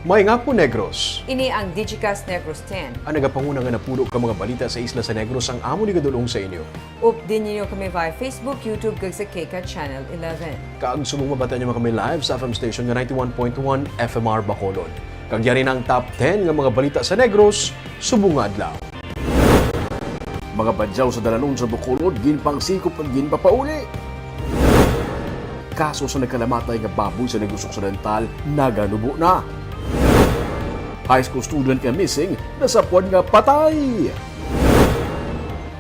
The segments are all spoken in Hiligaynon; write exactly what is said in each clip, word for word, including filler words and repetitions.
Maayong hapon, Negros. Ini ang Digicast Negros ten. Ang nagapanguna nga napulo ka mga balita sa isla sa Negros ang amon igadul-ong sa inyo. Updi ninyo kami via Facebook, YouTube, kag sa KCAT Channel eleven. Kag subong mabatian ninyo kami live sa F M station nga ninety-one point one F M R Bacolod. Kag yari na ang top ten nga mga balita sa Negros subong nga adlaw. Mga badyaw sa dalanon sa Bacolod ginpangsikop kag ginpapauli. Kaso sa nagkalamatay nga baboy sa Negros Occidental naganubo na. High school student nga missing nasapwan nga patay.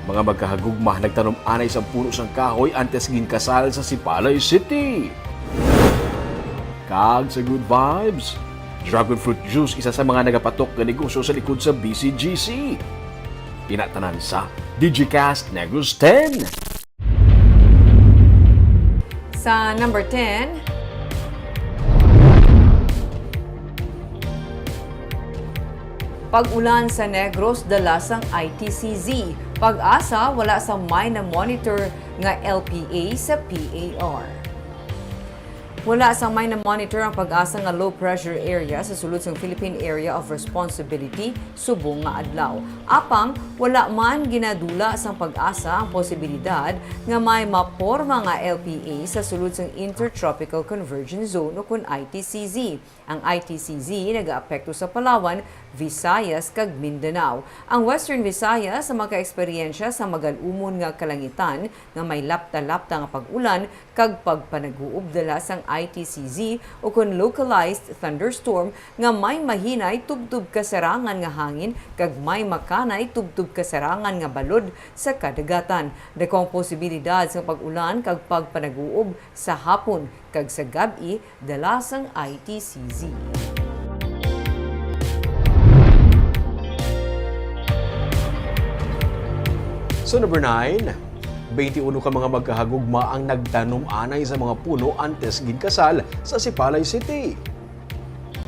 Mga magkahagugma nagtanom anay sang puno sang kahoy antes ginkasal sa Sipalay City. Kag sa good vibes, dragon fruit juice isa sa mga nagapatok nga negosyo sa likod sa B C G C. Ina tanan sa Digicast Negros ten. Sa number ten, pag-ulan sa Negros dala sang I T C Z. PAGASA wala sa may na-monitor nga L P A sa P A R. Wala sang may na-monitor ang PAGASA nga low pressure area sa sulod sang Philippine Area of Responsibility subong nga adlaw. Apang wala man ginadula sang PAGASA ang posibilidad nga may maporma nga L P A sa sulod sang Intertropical Convergence Zone ukon I T C Z. Ang I T C Z nagaapekto sa Palawan, Visayas, kag Mindanao. Ang Western Visayas makaeksperyensya sa magal-umon nga kalangitan nga may lapta-lapta nga pag-ulan kag pagpanaguob dala sang I T C Z ukon localized thunderstorm nga may mahinay tubtob kasarangan nga hangin kag may makanay tubtob kasarangan nga balod sa kadagatan. Dako ang posibilidad sang pag-ulan kag pagpanaguob sa hapon kag sa gab-i dala sang I T C Z. Sa number nine, twenty-one ka mga magkahagugma ang nagtanom anay sa mga puno antes ginkasal sa Sipalay City.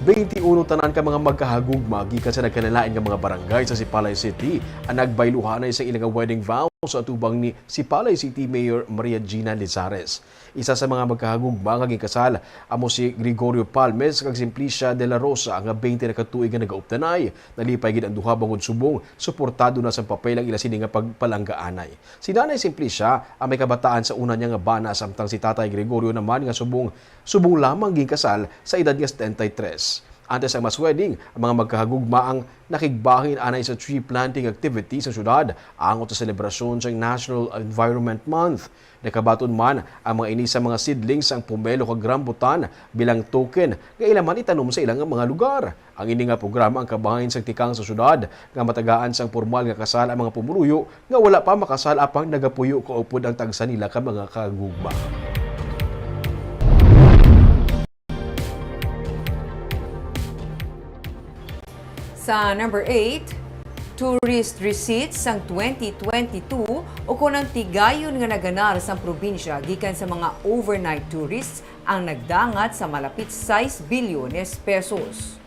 Twenty-one tanan ka mga magkahagugma gikan sa nagkalain-lain nga mga barangay sa Sipalay City ang nagbayluhanay sa ilang wedding vows sa atubang ni Sipalay City Mayor Maria Gina Lizares. Isa sa mga magkahagugma nga ginkasal amo si Gregorio Palmes kag Simplicia de la Rosa nga twenty na ka tuig nga nagauptanay. Nalipay gid ang duha bangod subong suportado na sang papel ang ila sini nga pagpalanggaanay. Si Nanay Simplicia ang may kabataan sa una niya nga bana, samtang si Tatay Gregorio naman nga subong subong lamang ginkasal sa edad nga setenta y tres. Antes ang mass wedding, ang mga magkahagugma ang nakigbahin anay sa tree planting activity sa syudad angot sa selebrasyon sa National Environment Month. Nakabaton man ang mga ini sa mga seedlings sang pomelo kag rambutan bilang token nga ila man itanom sa ilang mga lugar. Ang ini nga programa ang kabahin sang tikang sa syudad nga matagaan sang pormal nga kasal ang mga pumuluyo nga wala pa makasal apang nagapuyo kaupod ang tagsa nila ka mga kagugma. Sa number eight, tourist receipts sang twenty twenty-two ukon ang tigayon nga naganar sang probinsya gikan sa mga overnight tourists ang nagdangat sa malapit sais bilyones pesos.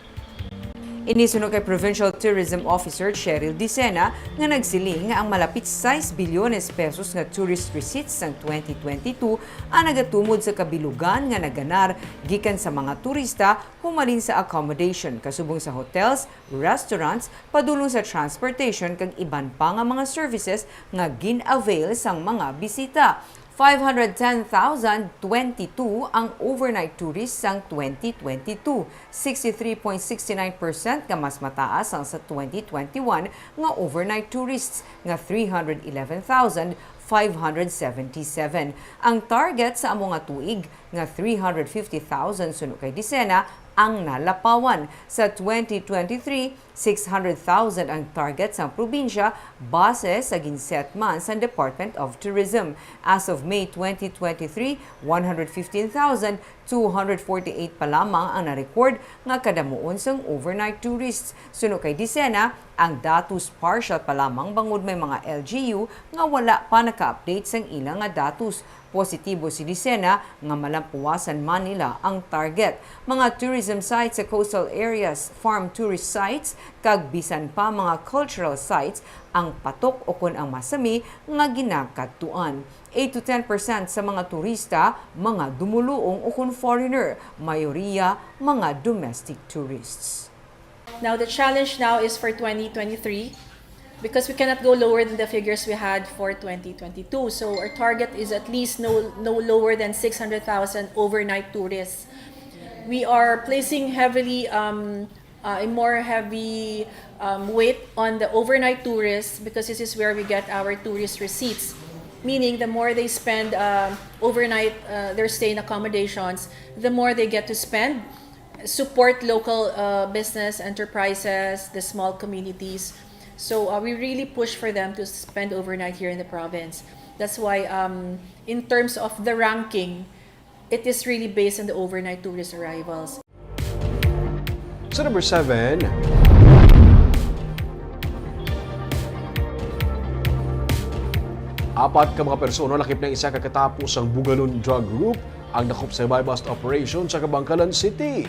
Ini suno kay Provincial Tourism Officer Cheryl Dicena nga nagsiling nga ang malapit sais bilyones pesos nga tourist receipts sang twenty twenty-two ang nagatumod sa kabilugan nga naganar gikan sa mga turista humalin sa accommodation kasubong sa hotels, restaurants, padulong sa transportation kag iban pa nga mga services nga gin-avail sang mga bisita. Five hundred ten thousand twenty-two ang overnight tourists sang twenty twenty-two, sixty-three point six nine percent ka mas mataas sang sa twenty twenty-one nga overnight tourists nga three hundred eleven thousand five hundred seventy-seven. Ang target sa amo nga tuig nga three hundred fifty thousand suno kay Dicena ang nalapawan. Sa twenty twenty-three, six hundred thousand ang target sang probinsya base sa ginset man sang Department of Tourism. As of May twenty twenty-three, one hundred fifteen thousand two hundred forty-eight pa lamang ang na-record nga kadamuon sang overnight tourists. Suno kay Dicena, ang datos partial pa lamang bangod may mga L G U nga wala pa naka-update sang ila nga datos. Positibo si Dicena nga malampuwasan man nila ang target. Mga tourism sites sa coastal areas, farm tourist sites, kag bisan pa mga cultural sites ang patok ukon ang masami nga ginakadtuan. Eight to ten percent sa mga turista, mga dumuluong ukon foreigner, mayoriya mga domestic tourists. Now, the challenge now is for twenty twenty-three, because we cannot go lower than the figures we had for twenty twenty-two. So our target is at least no, no lower than six hundred thousand overnight tourists. We are placing heavily, um, uh, a more heavy, um, weight on the overnight tourists, because this is where we get our tourist receipts. Meaning, the more they spend, uh, overnight, uh, their stay in accommodations, the more they get to spend, support local, uh, business enterprises, the small communities. So, uh, we really push for them to spend overnight here in the province. That's why, um, in terms of the ranking, it is really based on the overnight tourist arrivals. Sa number seven, apat ka mga persona lakip na isa ka katapo sang Bugalon Drug Group ang dakop sa buy-bust operation sa Kabankalan City.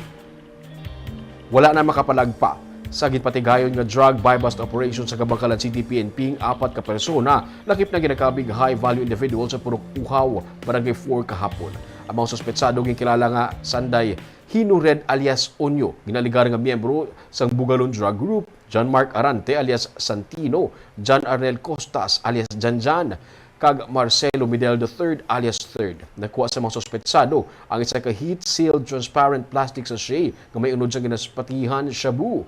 Wala na makapalagpa sa ginpatigayon nga drug buy-bust operation sa Kabankalan City P N P ang apat ka persona lakip na ginakabig high-value individual sa Purok Uhaw, Barangay four kahapon. Ang mga suspetsado ginkilala nga Sanday Hino Red alias Onyo, ginaligar nga miyembro sang Bugalon Drug Group, John Mark Arante alias Santino, John Arnel Costas alias Janjan, kag Marcelo Midel the third alias Third. Nakuha sa mga suspetsado ang isa ka heat-sealed transparent plastic sachet nga may unod sang ginaspatihan shabu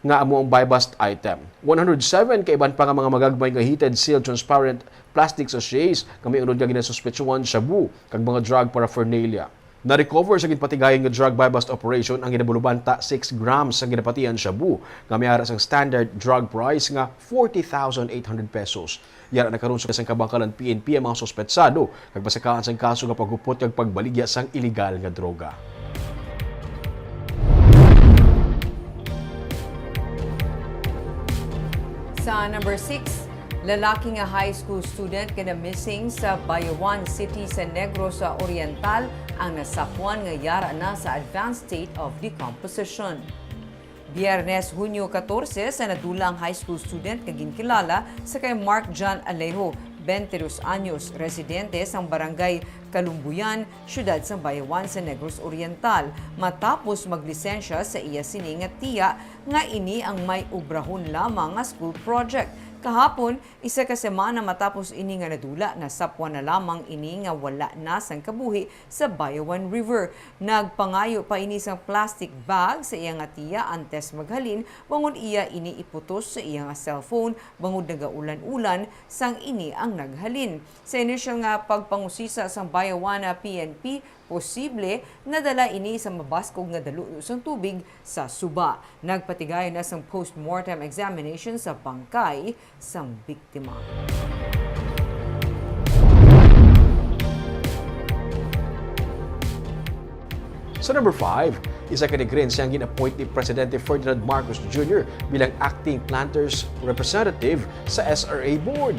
nga amo ang buy-bust item. One hundred seven ka iban pa nga mga magagmay nga heated sealed transparent plastic sachets nga may unod nga ginasuspetsuhan shabu kag mga drug paraphernalia. Na-recover sa ginpatigayon nga drug buy-bust operation ang ginabalubanta six grams sang ginapatihan shabu nga may ara sang standard drug price nga forty thousand eight hundred pesos. Yara na karon sa Kabankalan P N P ang mga suspetsado kag pasakaan sang kaso nga paghupot kag pagbaligya sang iligal nga droga. Sa number six, lalaki nga high school student nga na-missing sa Bayawan City sa Negros Oriental ang nasapwan nga yara na sa advanced state of decomposition. Biyernes, Hunyo katorse, sa nadula ang high school student nga ginkilala sa kay Mark John Alejo, twenty-two anyos, residente sang Barangay Kalumbuyan, siyudad sang Bayawan sa Negros Oriental, matapos maglisensya sa iya sini nga tiya nga ini ang may obrahon lamang nga school project. Kahapon, isa ka semana matapos ini nga nadula, nasapwan na lamang ini nga wala na sang kabuhi sa Bayawan River. Nagpangayo pa ini sang plastic bag sa iya nga tiya antes maghalin, bangod iya ini iputos sa iya nga cellphone, bangod nagaulan-ulan sang ini ang naghalin. Sa inisyal nga pagpangusisa sang Bayawan P N P, posible nadala ini sa mabaskog nga dalulo sang tubig sa Suba. Nagpatigayon na sang postmortem examination sa bangkay sang biktima. Sa number five, isa ka Negrense ang gin-appoint ni Presidente Ferdinand Marcos Junior bilang acting planters representative sa S R A Board.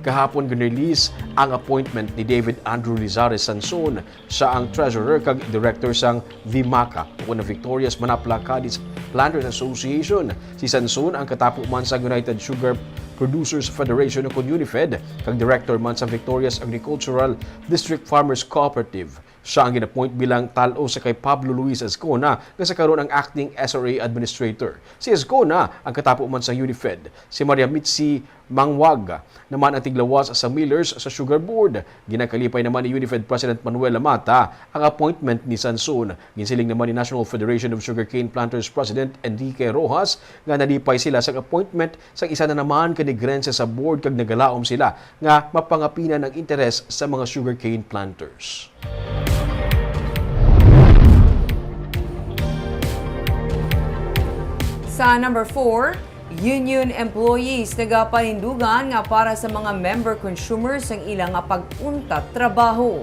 Kahapon, gin-release ang appointment ni David Andrew Lizares Sanson. Siya ang treasurer kag director sang VMACA, o na Victorious Manapla Cadiz Planters Association. Si Sanson ang katapo man sang United Sugar Producers Federation o kon UNIFED, kag director man sa Victorious Agricultural District Farmers Cooperative. Siya ang gin-appoint bilang tal-o sa kay Pablo Luis Azcona, nga sa karon ang acting S R A administrator. Si Azcona ang katapo man sa UNIFED. Si Maria Mitzi Mangwag naman ang tiglawas sa millers sa Sugar Board. Ginakalipay naman ni UNIFED President Manuel Lamata ang appointment ni Sanson. Ginsiling naman ni National Federation of Sugarcane Planters President Enrique Rojas nga nalipay sila sa appointment sa isa na naman ka Negrense sa board kag nagalaom sila nga mapangapinan ang interes sa mga sugarcane planters. Sa number four, union employees nagapanindugan nga para sa mga member consumers ang ila nga pag-untat trabaho.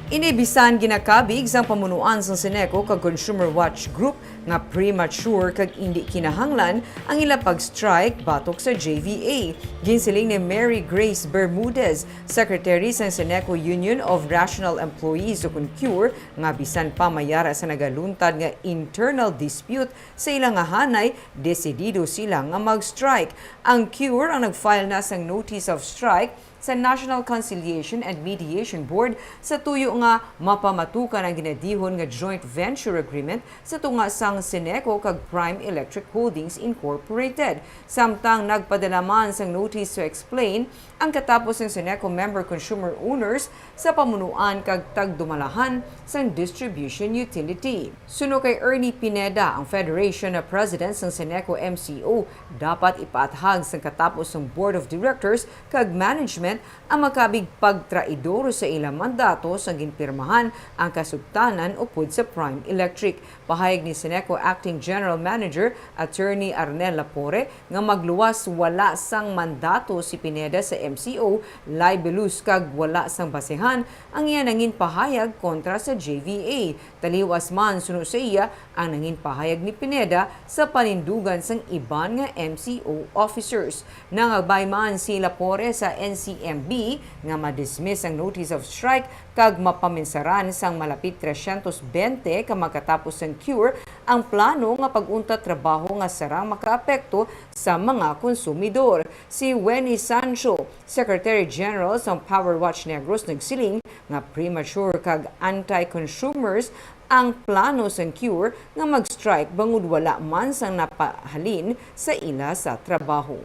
Ini bisan ginakabig sang pamunuan sang Ceneco kag Consumer Watch Group nga premature kag indi kinahanglan ang ila pag-strike batok sa J V A. Ginsiling ni Mary Grace Bermudez, Secretary sang Ceneco Union of Rational Employees o kon CURE, nga bisan pa may ara sa nagaluntad nga internal dispute sa ila nga hanay, desidido sila nga mag-strike. Ang CURE ang nag-file na sang notice of strike sa National Conciliation and Mediation Board sa tuyo nga mapamatukan ang ginadihon nga joint venture agreement sa tunga sang Ceneco kag Prime Electric Holdings Incorporated. Samtang nagpadala man sang notice to explain ang katapos sang Ceneco member consumer owners sa pamunuan kag tagdumalahan sang distribution utility. Suno kay Ernie Pineda, ang Federation na President sang Ceneco M C O, dapat ipaathag sang katapos sang Board of Directors kag Management ang makabig pagtraidor sa ila mandato sang ginpirmahan ang kasugtanan upod sa Prime Electric. Pahayag ni Ceneco Acting General Manager Attorney Arnel Lapore nga magluwas wala sang mandato si Pineda sa M C O, libelous kag wala sang basehan ang iya nangin pahayag kontra sa J V A. Taliwas man, suno sa iya, ang nangin pahayag ni Pineda sa panindugan sang iban nga M C O officers. Nangabay man si Lapore sa N C M B nga ma-dismiss ang notice of strike kag mapaminsaran sang malapit trescientos veinte ka makatapos sang CURE ang plano nga pag-untat trabaho nga sarang makaapekto sa mga konsumidor. Si Wenny Sancho, Secretary General sang Power Watch Negros, nagsiling nga premature kag anti-consumers ang plano sang CURE nga mag-strike bangod wala man sang napahalin sa ila sa trabaho.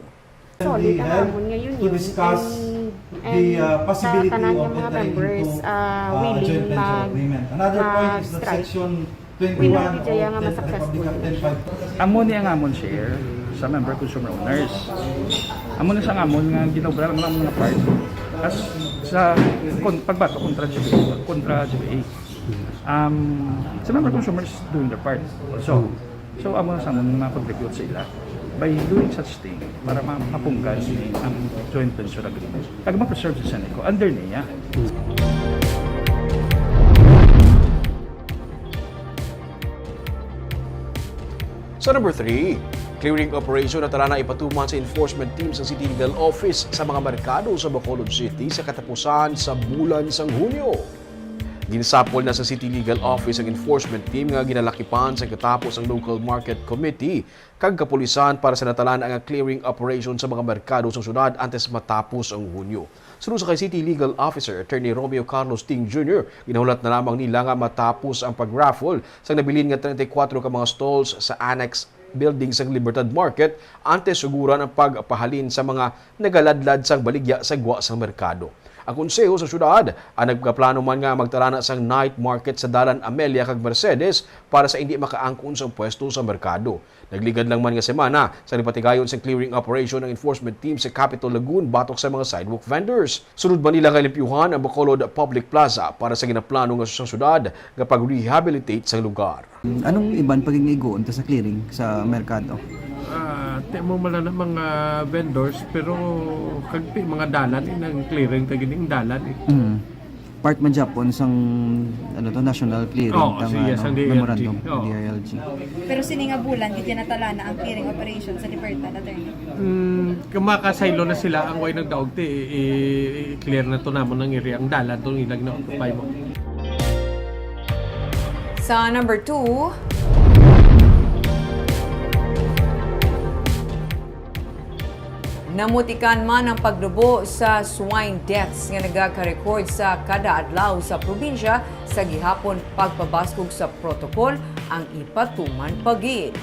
Solid ang amon nga union and, and sa tanan nga mga members, ah, willing mag, mag-strike. We know, Vijaya, nga ma-successful. Amo ni ang amon share sa member consumer owners. Amo na sa amon nga ginobra ang mga, mga part as sa kon-, pagbato kontra G B A, kontra G B A. Um, sa member consumer is doing their part also. So, amo na sa amon nga ma-contribute sa ila by doing such thing para ma-, mapunggan ni ang joint venture agreement. Kag ma-preserve sa Ceneco under niya. Sa number three, clearing operation na tala na ipatuman sa enforcement team sa City Legal Office sa mga merkado sa Bacolod City sa katapusan sa bulan sang Hunyo. Ginsapol na sa City Legal Office ang enforcement team nga ginalakipan sa katapos ang Local Market Committee kag kapulisan para sa natalana nga clearing operation sa mga merkado sa syudad antes matapos ang Hunyo. Suno sa kay City Legal Officer Attorney Romeo Carlos Ting Junior, ginahulat na lamang nila nga matapos ang pag-raffle sang nabilin nga treinta y cuatro ka mga stalls sa annex building sang Libertad Market antes suguran ang pagpahalin sa mga nagaladlad sang baligya sa gwa sang merkado. Ang Konseho sa Syudad ang nagkaplano man nga magtalana sang night market sa Dalan Amelia kag Mercedes para sa indi makaangkon sang pwesto sa merkado. Nagligad lang man nga semana sa nagpatigayon sang clearing operation ang enforcement team sa Capitol Lagoon batok sa mga sidewalk vendors. Sunod man nila nga limpyuhan ang Bacolod Public Plaza para sa ginaplano nga sa syudad nga pag-rehabilitate sang lugar. Anong iban paging igoon ta sa clearing sa merkado? Ah, ti mo man na mga vendors, pero kagti mga dalan, eh, nang clearing ta gining dalan, eh. Mm. Part man gyapon sang, ano to, national clearing, Oo, tama, sige, ano, sang D I L G. Memorandum, Oo. D I L G. Pero sini nga bulan, gid natalana ang clearing operation sa Libertad, attorney? Mm, kung makasaylo na sila, ang way nagdaog, ti, i-, i-, i-clear na to namon ang area, ang dalan to, ilag na occupy mo. Sa number two, namutikan man ang pagnubo sa swine deaths nga nagaka-record sa kada adlaw sa probinsya sa gihapon pagpabaskog sa protocol ang ipatuman pa gid.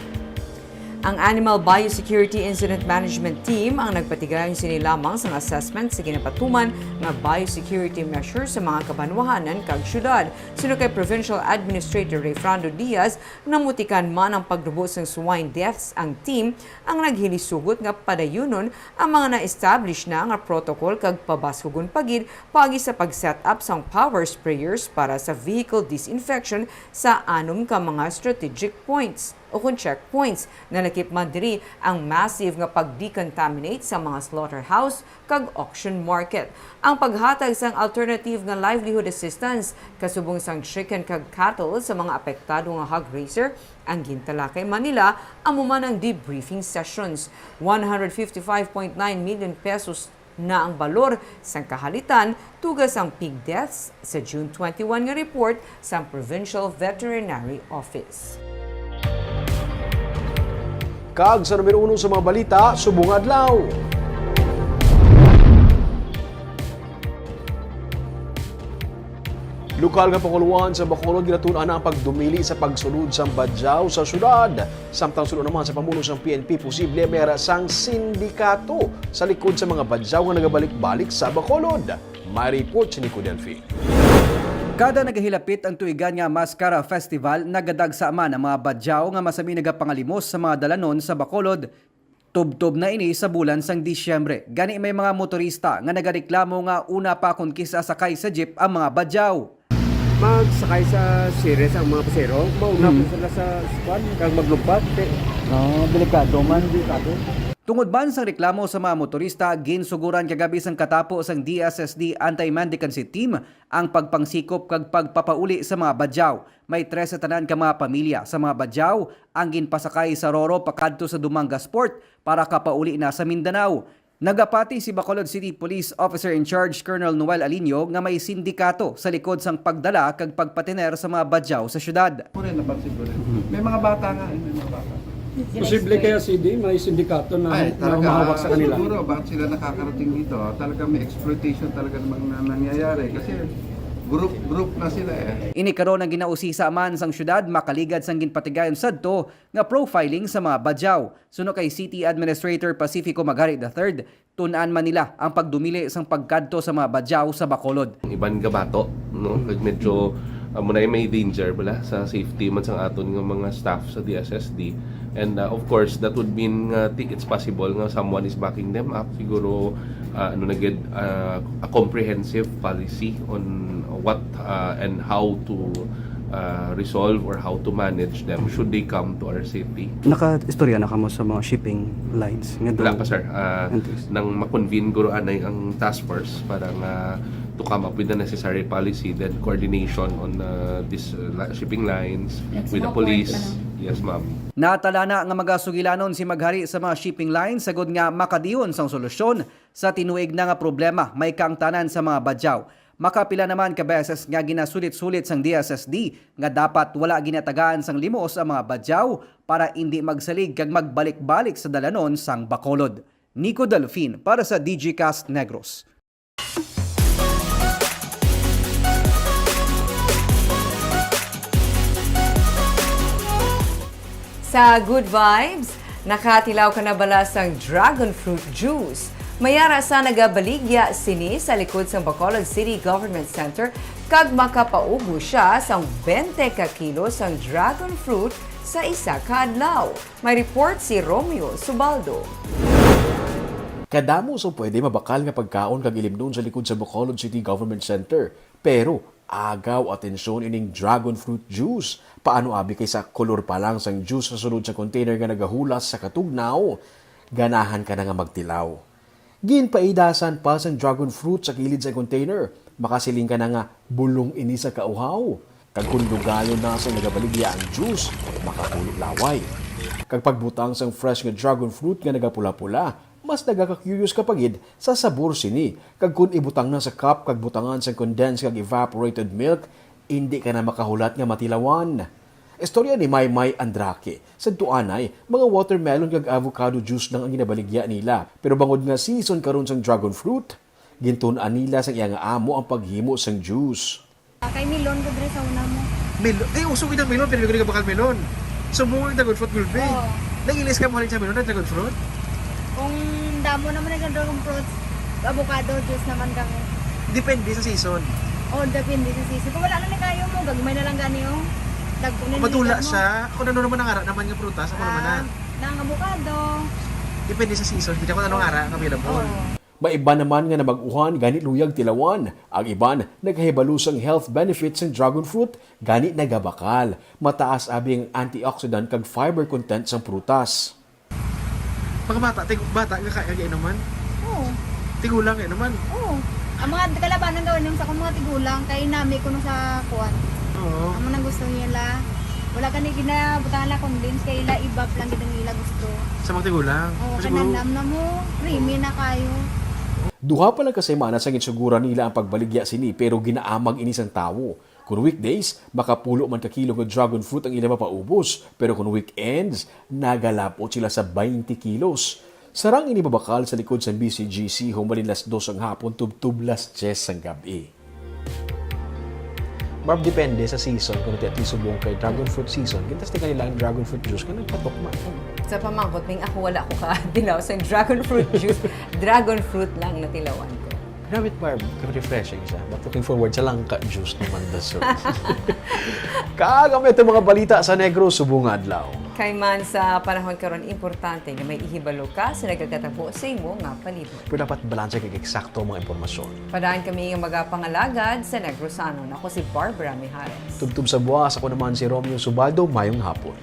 Ang Animal Biosecurity Incident Management Team ang nagpatigayon sini lamang sang assessment sa ginapatuman nga biosecurity measures sa mga kabanwahanan kag syudad. Suno kay Provincial Administrator Rayfrando Diaz, namutikan man ang pagnubo sang swine deaths, ang team ang naghilisugot nga padayunon ang mga na-establish na nga protocol kag pabaskugon pa gid paagi sa pag-set up sang power sprayers para sa vehicle disinfection sa anom ka mga strategic points. ukon checkpoints. Nalakip man diri ang massive nga pag-decontaminate sa mga slaughterhouse kag auction market. Ang paghatag sang alternative nga livelihood assistance kasubong sang chicken kag cattle sa mga apektado nga hog raiser, ang gintalakay man nila amo man ang debriefing sessions. One hundred fifty-five point nine million pesos na ang balor sang kahalitan tuga sang pig deaths sa June twenty-one nga report sang Provincial Veterinary Office. Kag sa numero uno sa mga balita subong adlaw. Lokal nga panguluan sa Bacolod ginatun-an na ang pagdumili sa pagsulod sang badyaw sa syudad. Samtang suno naman sa pamuno sang P N P, posible may ara sang sindikato sa likod sa mga badyaw nga nagabalik-balik sa Bacolod. May report si Nico Delphi. Kada nagahilapit ang tuigan nga Mascara Festival, nagadagsa man ang mga badyaw nga masami nagapangalimos sa mga dalanon sa Bacolod. Tubtob na ini sa bulan sang Disyembre. Gani may mga motorista nga nagareklamo nga una pa kon kis-a sakay sa jeep ang mga badyaw. Magsakay sa series ang mga pasero, mauna Mm. po sila sa squad, kag maglumpat, eh. Ah, delikado man. Delikado. Tungod man sang reklamo sa mga motorista, ginsuguran kagabi sang katapo sang D S S D Anti-Mendicancy Team ang pagpangsikop kag pagpapauli sa mga badyaw. May trese tanan ka mga pamilya sa mga badyaw ang ginpasakay sa Roro pakadto sa Dumangas Port para kapauli na sa Mindanao. Nagapati si Bacolod City Police Officer in Charge Colonel Noel Alinio nga may sindikato sa likod sang pagdala kag pagpatener sa mga badyaw sa syudad. Puro napansin ko rin. May mga bata nga, eh, may mga bata. Posible kaya, C D, may sindikato na, Ay, na talaga, humahawak sa kanila? Siguro, bakit sila nakakarating dito? Talaga may exploitation talaga namang na-, nangyayari. Kasi group, group na sila, eh. Ini karon ang ginausisa man sang syudad, makaligad sang ginpatigayon sadto nga profiling sa mga badyaw. Suno kay City Administrator Pacifico Magari the third, tun-an man nila ang pagdumili sang pagkadto sa mga badyaw sa Bacolod. Iban gabato, no? Kag medyo, ah, muna may danger bala sa safety man sang aton nga mga staff sa D S S D. And, ah, of course, that would mean nga ti-, it's possible nga someone is backing them up. Siguro, ah, ano na gid, ah, a comprehensive policy on what, ah, and how to, ah, resolve or how to manage them should they come to our city. Naka-istorya na kamo sa mga shipping lines nga Wala doon? pa, sir. Ah, Antes. Nang ma-convene guro anay ang task force para nga to come up with the necessary policy, then coordination on, uh, this, uh, li-, shipping lines Like sa with the mga police. port, ano? Yes, ma'am. Natalana nga magasugilanon si Maghari sa mga shipping lines sagod nga makadihon sang solusyon sa tinuig na nga problema may kaangtanan sa mga badyaw. Makapila naman ka beses nga ginasulit-sulit sang D S S D nga dapat wala ginatagaan sang limos ang mga badyaw para indi magsalig kag magbalik-balik sa dalanon sang Bacolod. Nico Delfin para sa D G Cast Negros. Sa Good Vibes, nakatilaw ka na bala sang dragon fruit juice? May ara sa nagabaligya sini sa likod sang Bacolod City Government Center kag makapaubo sia sang bente ka kilo sang dragon fruit sa isa ka adlaw. May report si Romeo Subaldo. Kadamo sang pwede mabakal nga pagkaon kag ilimnon sa likod sa Bacolod City Government Center. Pero agaw atensyon ining dragon fruit juice. Paano abi kay sa kolor pa lang sang juice sa sulod sa container nga nagahulas sa katugnaw, ganahan ka na nga magtilaw? Ginpaidasan pa sang dragon fruit sa kilid sa container. Makasiling ka na nga bulong ini sa kauhaw. Kag kon dugayon na sa nagabaligya ang juice, makapulo laway. Kag pagbutang sang fresh nga dragon fruit nga nagapula-pula, mas nagaka-curious ka pa gid sa sabor sini. Kag kon ibutang na sa cup kag butangan sang condensed kag evaporated milk, indi ka na makahulat nga matilawan. Istorya ni Maymay Andraque. Sadto anay, mga watermelon kag avocado juice lang ang ginabaligya nila. Pero bangod nga season karon sang dragon fruit, gintun-an nila sang iya nga amo ang paghimo sang juice. Kay melon ko diri sa una mo. Melon? Eh, uso gid ang melon, pero di ko nagabakal melon. Sumbong ang dragon fruit, Gulbe. Oo. Nailis ka mo halin sa melon, ang dragon fruit? Kung damo naman ang dragon fruits, avocado juice naman kami. Depende sa season. Oh, depende sa season. Kung wala na ni kayo mo, gagmay na lang gani, oh. Dagko na Madula ni mo. Siya. Kung ano naman ang ara naman nga prutas, ako naman na. Ah, nang avocado. Depende sa season. Kita kung anong ara ang available. Oo. May iban naman nga namag-uhan gani luyag tilawan. Ang iban nagahibalo sang health benefits sang dragon fruit gani nagabakal. Mataas abi ang antioxidant kag fiber content sang prutas. Mga bata, tig-, bata nga kaya kainuman? Oo. Tigulang kainuman? Oo. Ang mga kalabanan gawin yung sa akong mga tigulang, kay nami ko no sa kuwan. Oo. Amo nang gusto nila. Wala ka ni ginabutangan lang condensed, kay ila ibab lang gid ang ila gusto. Sa mga tigulang? Oo, Siguro kananam na mo, creamy na kayo. Duha pa lang ka semana sa ginsuguran nila ang pagbaligya sini, pero ginaamag ini sang tawo. Kung weekdays, makapulo man ka kilo nga dragon fruit ang ila mapaubos, pero kung weekends, nagalapot sila sa twenty kilos. Sarang ini mabakal sa likod sang B C G C human las dos ang hapon tubtob las diyes sang gab-i. Barb, depende sa season. Kung ti subong kay dragon fruit season, gintas ti kanila ang dragon fruit juice nga nagpatukma. Sa pamangkot ning ako, wala ko ka dilaw sa dragon fruit juice. Dragon fruit lang natilawan ko. Grabe, Barb, refreshing siya. But looking forward sa langka juice naman, the soup. Kag ang ito mga balita sa Negros subong adlaw. Kay man sa panahon karon, importante nga may ihibalo ka sa nagakatabo sa imo nga palibot. Pero dapat balanse kag eksakto ang mga impormasyon. Padaan kami nga magapangalagad sa Negrosanon. Ako si Barbara Mijares. Tubtob sa buwas, ako naman si Romeo Subaldo. Mayong hapon.